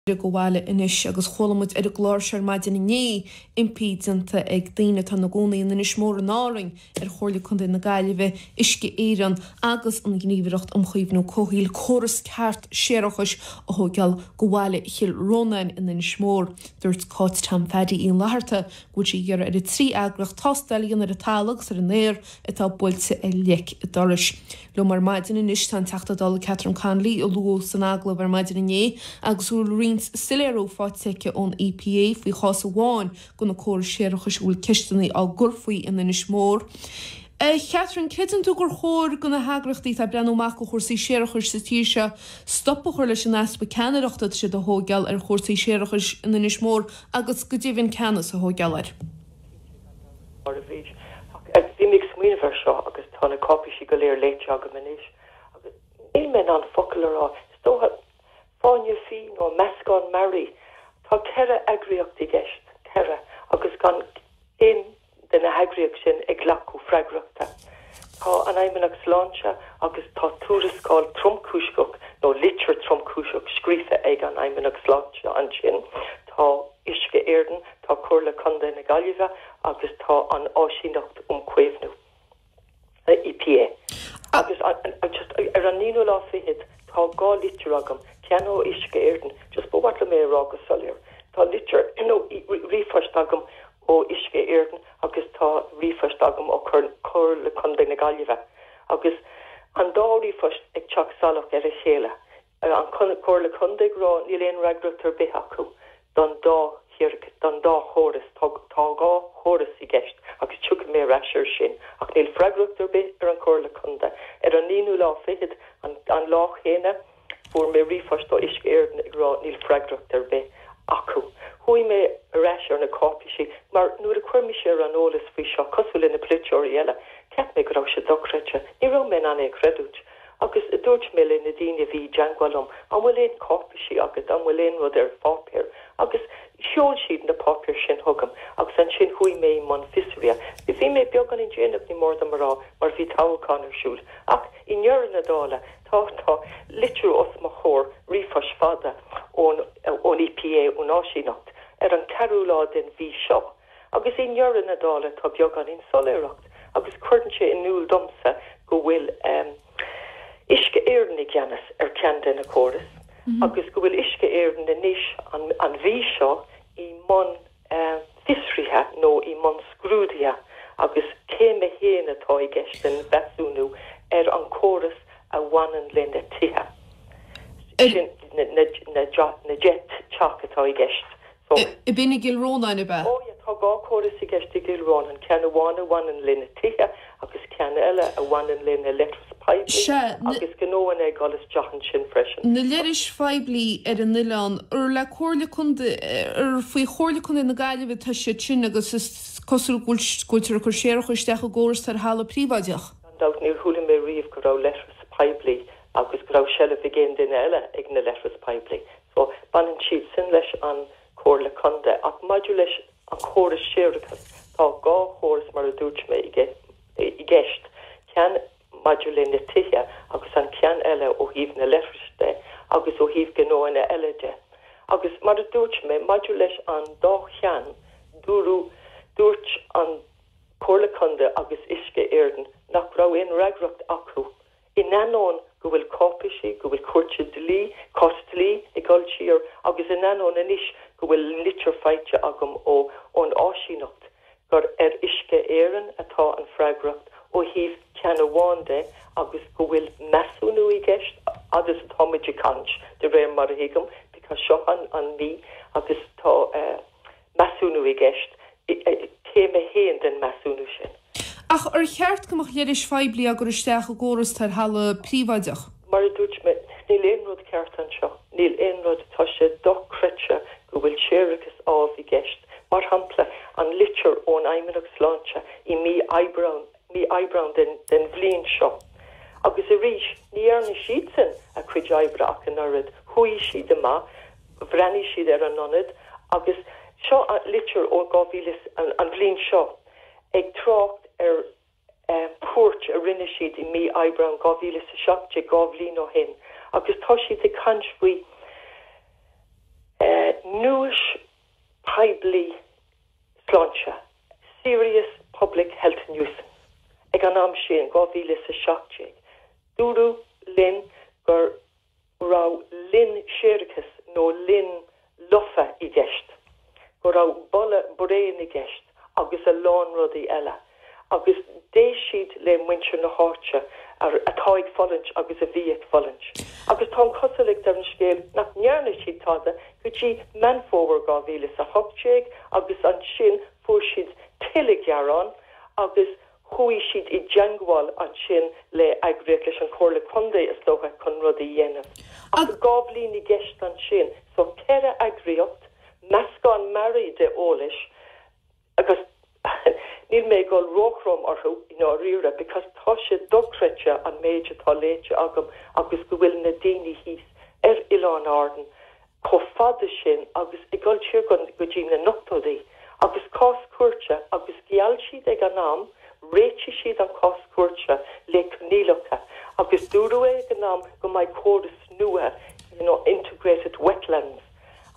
Go bhaile anois agus chuala muid ar an gclár seo ar maidin inné impí déanta ag daoine atá ina gcónaí in Inis Mór in Árainn ar Chomhairle Contae na Gaillimhe, Uisce Éireann agus an Ghníomhaireacht um Chaomhnú Comhshaoil córas ceart séarachais a thóigeáil go bhaile Chill Rónáin in Inis Mór. Dúirt Cáit Tom Phaddy Uí Fhlatharta go bhfuil sí ag iarraidh ar an 3 eagraíocht tástáil a dhéanamh ar an talamh agus ar an aer atá buailte ar leic an dorais. Liom ar maidin anois tá an Teachta Dála Catherine Connolly, a luadh san agallamh ar maidin inné agus a bhfuil roinnt soiléiriú faighte aici ón EPA faoi chás amháin de na córais séarachais a bhfuil ceisteanna á gcur faoi in Inis Mór. A Chatherine, creideann tú gur chóir do na heagraíochtaí atá ag breathnú amach do chúrsaí séarachais sa tír seo stop a chur leis an easpa ceannaireachta atá siad a thóigeáil ar chúrsaí séarachais in Inis Mór agus go deimhin ceannas a thóigeáil air? Mar a bhí. Ach bhí mé ag smaoineamh air seo agus tá na cáipéisí go léir léite agam anois agus níl mé in ann focal a rá. Is dócha, fáinne fí nó meascán mearaí. Tá 4 eagraíocht i gceist, 4, agus gan aon de na heagraíocht sin ag glacadh freagrachta. Tá an Fheidhmeannacht Sláinte agus tá tuarascáil tromchúiseach nó litir tromchúiseach scríofa ag an Fheidhmeannacht Sláinte ansin. Tá Uisce Éireann, tá Comhairle Contae na Gaillimhe agus tá an Áisíneacht um Chaomhnú, EPA. Agus just ar an aonú lá fichead tá 2 litir agam, ceann ó Uisce Éireann, just ba mhaith liom é a rá go soiléir, tá litir nó ríomhphost agam ó Uisce Éireann agus tá ríomhphost agam ó Chomhairle Contae na Gaillimhe agus an dá ríomhphost ag teacht salach ar a chéile. An Chomhairle Contae ag rá níl aon fhreagracht ar bith acu don dá don dá chóras. Tá tá dhá chóras i gceist agus tiocfaidh mé ar ais air sin ach níl freagracht ar bith ar an Chomhairle Contae. Ar an aonú lá fichead, an an lá chéanna, fuair mé ríomhphost ó Uisce Éireann ag rá níl freagracht ar bith acu. Chuaigh mé ar ais ar na cáipéisí mar nuair a chuir mise ar an eolas faoi seo, cosúil le na polaiteoirí eile, cheap mé go raibh sé dochreidte. Ní raibh mé in ann é a chreidiúint. Agus dúirt mé le na daoine a bhí i dteangmháil liom, an bhfuil aon cáipéisí agat, an bhfuil aon rud ar pháipéar? Agus sheol siad na páipéir sin chugam agus ansin chuaigh mé i mbun fiosraithe. Bhí mé beagáinín déanach, ní mór dom a rá, mar bhí toghchán ar siúl. Ach i ndeireadh na dála, tá, tá litir os mo chomhair, ríomhphost fada ón, ón EPA, ón áisíneacht, ar an ceathrú lá den mhí seo. Agus i ndeireadh na dála tá beagáinín soiléireacht agus cuireann sé in iúl domsa go bhfuil Uisce Éireann i gceannas ar cheann de na córais agus go bhfuil Uisce Éireann anois an mhí seo i mbun fiosraithe nó i mbun scrúdaithe agus céim a haon atá i gceist den mheasúnú ar an chóras a bhaineann le na tithe. Sin na 10 teach atá i gceist. So. B'in i gCill Rónáin, ab ea? Oh yeah, tá 2 chóras i gceist i gCill Rónáin, ceann amháin a bhaineann le na tithe agus ceann eile a bhaineann le na leithris poiblí Sea, na. agus gnóanna ag dul isteach ansin freisin. Na leithris phoiblí ar an oileán, ar le Comhairle Contae, ar faoi Chomhairle Contae na Gaillimhe atá siad sin agus is cosúil go bhfuil, go bhfuiltear ag cur séarachais isteach i gcóras atá ar thalamh príobháideach. Gan dabht, níor chuala mé riamh go raibh leithreas poiblí agus go raibh seilbh ag aon duine eile ag na leithris poiblí. So, baineann siad sin leis an Chomhairle Contae. Ach maidir leis an chóras séarachais, tá 2 chóras, mar a dúirt mé, i gceist, ceann maidir le na tithe agus an ceann eile ó thaobh na leithris de agus ó thaobh gnóanna eile de. Agus mar a dúirt mé, maidir leis an dá cheann, dúradh, dúirt an Chomhairle Contae agus Uisce Éireann nach raibh aon fhreagracht acu In ainneoin go bhfuil cáipéisí, go bhfuil cúirte dlí, cás dlí ag dul siar agus in ainneoin anois go bhfuil litir faighte agam ó ón áisíneacht gur ar Uisce Éireann atá an freagracht ó thaobh ceann amháin de agus go bhfuil measúnú i gceist fhad is atá muid ag caint, de réir mar a thuigim, because seo an an mhí agus tá eh. measúnú i gceist, céim a haon den measúnú sin. Ach ar cheart go mbeadh leithris phoiblí á gcur isteach i gcóras atá ar thalamh príobháideach? Mar a dúirt mé, níl aon rud ceart anseo. Níl aon rud. Tá sé dochreidte go bhfuil séarachas amh i gceist. Mar shampla, an litir ón Fheidhmeannacht Sláinte i mí Aibreáin, mí Aibreáin den den bhliain seo. Agus arís, ní dhearna siadsan a cuid oibre ach an oiread. Chuaigh siad amach, bhreathnaigh siad ar an ionad agus seo litir ó 2000 an bhliain seo ag trácht ar chuairt a rinne siad i mí Aibreáin 2017, 2 bhliain ó shin, agus tá siad ag caint faoi. poiblí sláinte, serious public health nuisance, ag an am sin, 2017. Dúradh linn go raibh linn séarachais nó linn lofa i gceist, go raibh boladh bréan i gceist agus a lán rudaí eile. Agus d'éist siad le muintir na háite atá ag fulaingt agus a bhí ag fulaingt. Agus tá an chosúlacht ar an scéal nach ndearna siad tada go dtí Meán Fómhair 2018 agus ansin fuair siad tuilleadh gearán agus Chuaigh siad i dteangmháil ansin le eagraíocht, leis an Chomhairle Contae is dócha, chun rudaí a dhéanamh. Ach 2 bhliain i gceist ansin, so 4 eagraíocht, meascán mearaí de eolais agus níl mé ag dul róthrom orthu i ndáiríre because tá sé dochreidte an méid atá léite agam agus go bhfuil na daoine thíos ar Oileán Árann chomh fada sin agus ag dul siar go dtí na n-ochtóidí agus cás cúirte agus gheall siad ag an am, réitigh siad an cás cúirte le coinníollacha agus dúradh ag an am go mbeidh córas nua you know integrated wetlands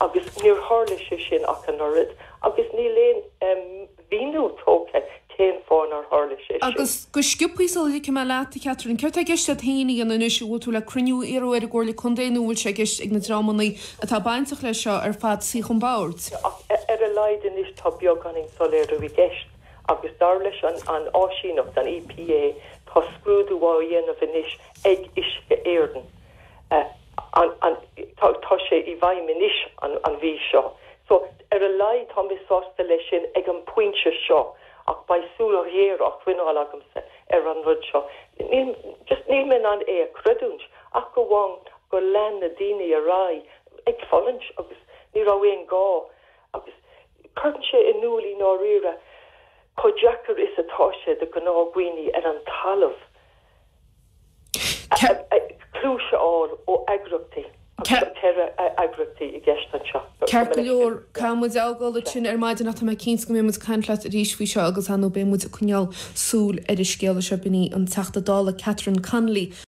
agus níor tharla sé sin ach an oiread agus níl aon mhíniú tógtha cén fáth nár tharla sé sin. Agus go sciobthaí sula ligfidh mé leat, a Chatherine, céard tá i gceist agat féin a dhéanamh anois? An bhfuil tú le cruinniú a iarraidh ar an gComhairle Contae nó an bhfuil sé i gceist ag na dreamanna atá bainteach leis seo ar fad suí chun boird? Ach ar a laghad anois tá beagáinín soiléiriú i gceist agus dar leis an áisíneacht, an EPA, tá scrúdú á dhéanamh anois ag Uisce Éireann. Tá sé i bhfeidhm anois an mhí seo. So, ar a laghad tá mé sásta leis sin ag an bpointe seo ach beidh súil ghéar á choinneáil agamsa ar an rud seo. Níl, just níl mé in ann é a chreidiúint ach amháin gur lean na daoine ar aghaidh ag fulaingt agus ní raibh aon ghá agus cuireann sé in iúl i ndáiríre chomh deacair is atá sé do ghnáthdhaoine ar an talamh. Cluais a fháil ó eagraíochtaí agus tá 4 eagraíochtaí i gceist anseo. Ceart go leor, caithfidh muid a fhágáil ansin ar maidin ach tá mé cinnte go mbeidh muid ag caint leat arís faoi seo agus ar ndóigh beidh muid ag coinneáil súil ar an scéal seo. B'in í an Teachta Dála Catherine Connolly.